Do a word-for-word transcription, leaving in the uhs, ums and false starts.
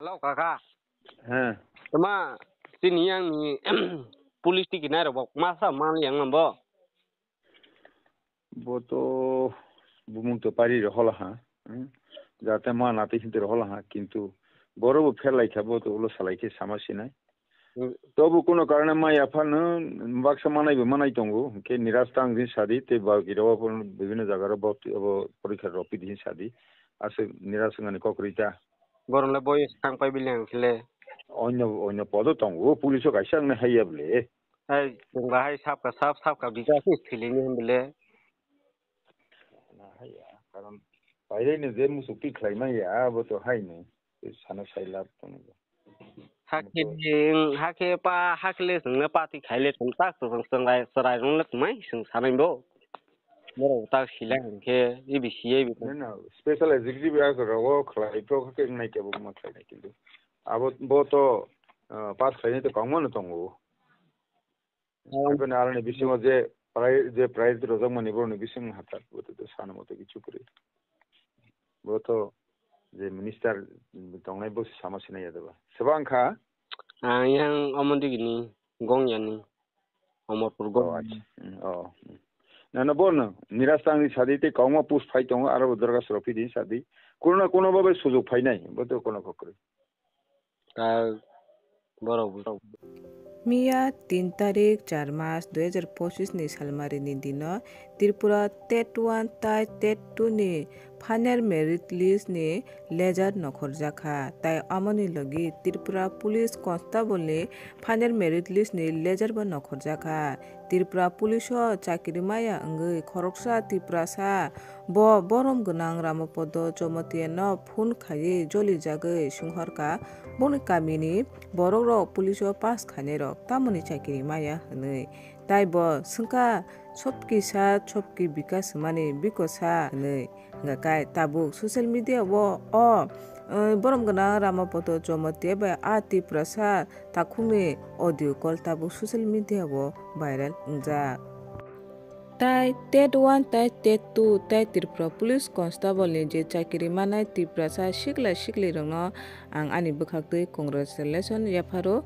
Hello, kaka. He. Tama, chini yang ni police tiki nai rok bo masa man yang nambo. Bo to bumung to pari rok hola ha. Hmm. Jate ma nati hinti rok hola ha, kintu boro bo pher lai kha, bo to ulo salai khe sama sinai. Hmm. Tobu kuno karone ma yapha no baksa manai bo manai tongo, ke niras tang din sadi, te ba giro bo bibhinno jaga ro bo, bo porikha rok pidi hin sadi. Aswk niras wngani kok rita. Borok le boyes thang pai bile ang khe le. Onyo, onyo podo tongo, police o kaisa wngna haiya bole. Hai, chwng bahai sapka sap, sapka bika se thwilini hwn bole. Na haiya, karon pairani je musuk twi khlai manya, abo to haino, tei sana sai lab tongo. Hakhe, hakhe pa, hakhe le chwngno pati khaile chwng tak chwng chwng rai, chwrai rwng le tmai chwng sanai bo. Borok tak sila hinkhe, ibi siyai bi. No, no, special executive ya rogo khlai pro khe nai kebo ma khlai nai kintu. Abo bo to, ah, pass khlainai to kwbangma no tongo. Hmm. Aboni aroni bisingo je pri-, je prize rojak mani boroni bising hathar bo to sana moto kichu kwrwi. Bo to je minister tongnai bo sama sinai ya deba. Seba wngkha? Ang yang omo digini gong yani. Omorpur gong. Oh, acha. Hmm, oh, hmm. Nana bono niras tangni sadi tei kwbangma post phai tongo, aro bo dorgas rok phidi sadi. Kuno na kuno babai sujok phainai, bo to kono kokrwi. Ta borok bo. Miya tin tarik char mas dui hajar pochis ni salmari ni dino Tripura TET one tai TET two ni final merit list ni ledger nokhorjakha, tai amoni logi Tripura Police Constable ni final merit list ni ledger bo nokhorjakha. Tripura Police o chakiri maya wngwi khoroksa Tiprasa bo borom gwnang Ramapodo Jomotia no phone khaiwi jolijagwi swnghorkha, boni kamini borokrok police o pass khainairok tamoni chakiri maya hwnwi. Tai bo swngkha, "Sobki saath sobki vikas hwnmani biko sa?" hwnwi. Hwnkha khe tabuk social media o, o, eh, borom gwnang Ramapodo Jomotia bai a Tiprasa takhukni audio call tabuk social media o viral wngjak. Tai TET one tai TET two tai Tripura Police Constable ni je chakiri manai Tiprasa sikla sikli rokno ang ani bwkhaktwi congratulation yapharo.